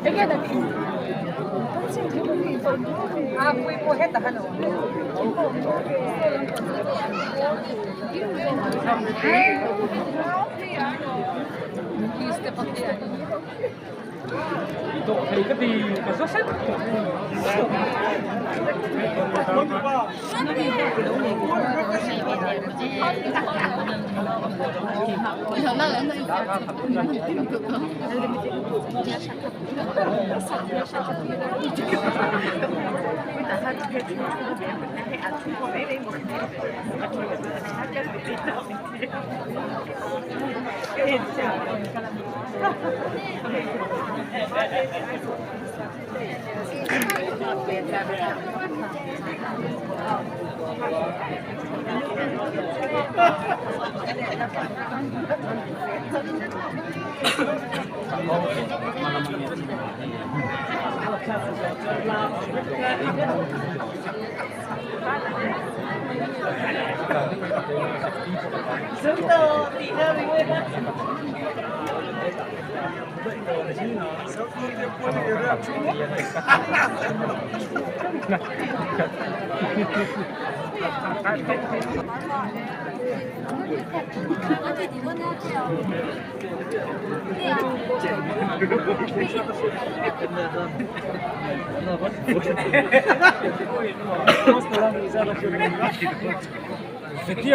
Video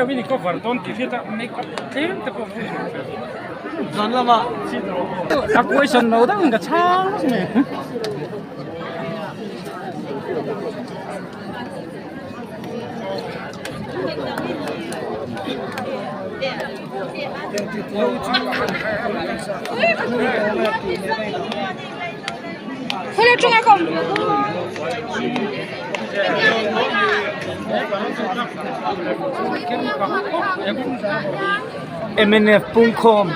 in i cover dawn tih hriat a makeup tlem te pawh vui ve ve. Zan lamah A question lo deuh in ka chhang vek mai. Mnf pungkhawm.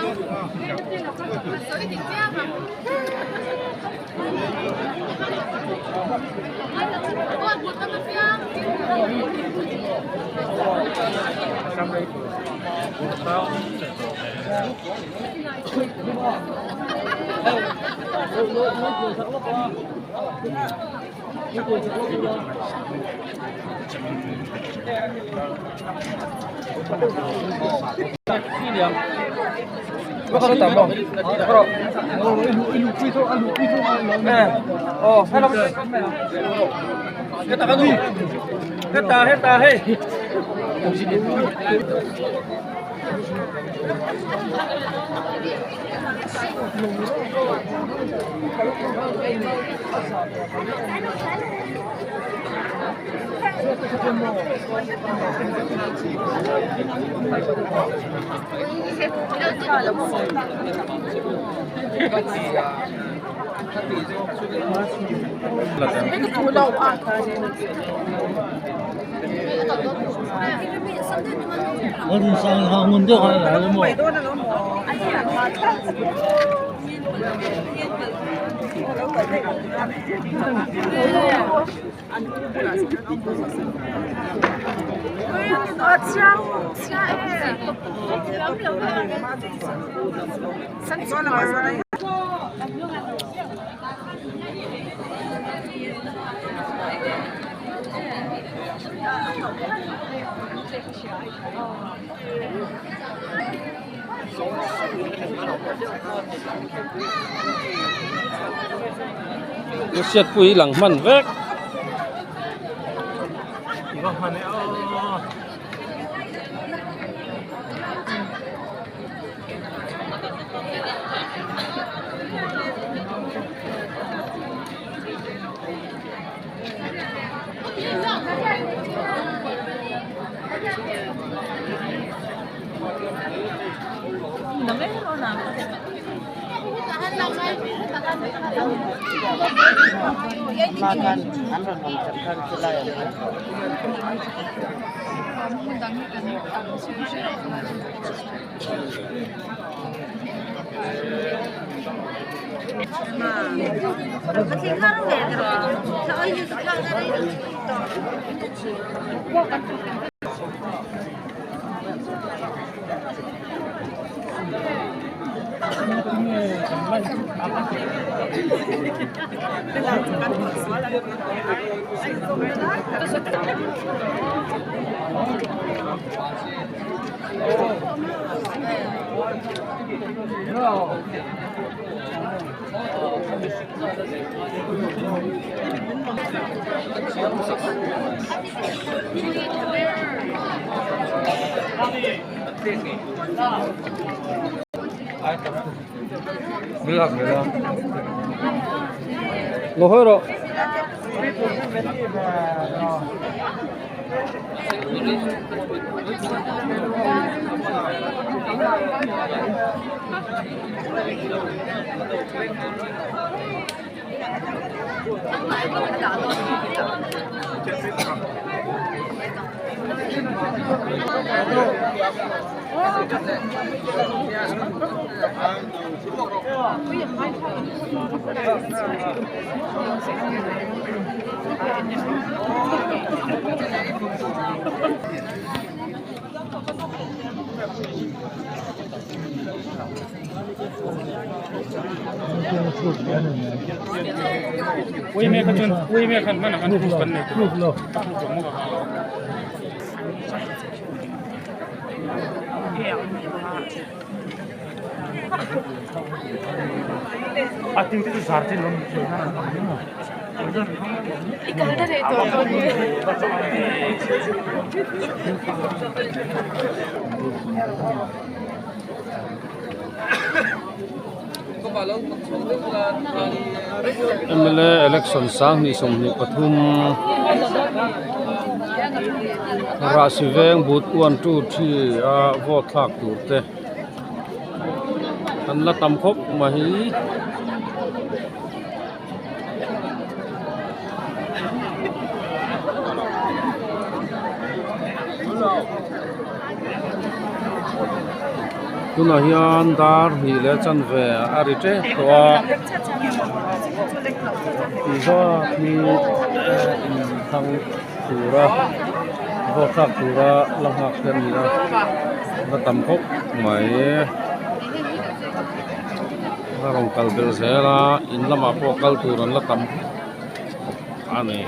Hriatpui lang hman vek. Mla election sanghnih 23 rahsi veng but 1 2 3 a vote thlak tur te an la tam khawp mai. Tunah hian dar hnih leh chanve a ri tep tawh a ti zawk hi inthlang tura vote thlak tura la nghak te an ni a la tam khawp mai. A rawn kal belh zel a in lamah pawh kal tur an la tam a ni.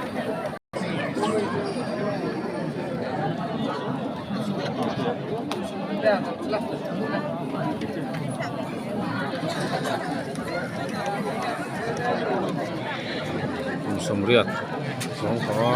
Kum sawmriat chuang tawh a.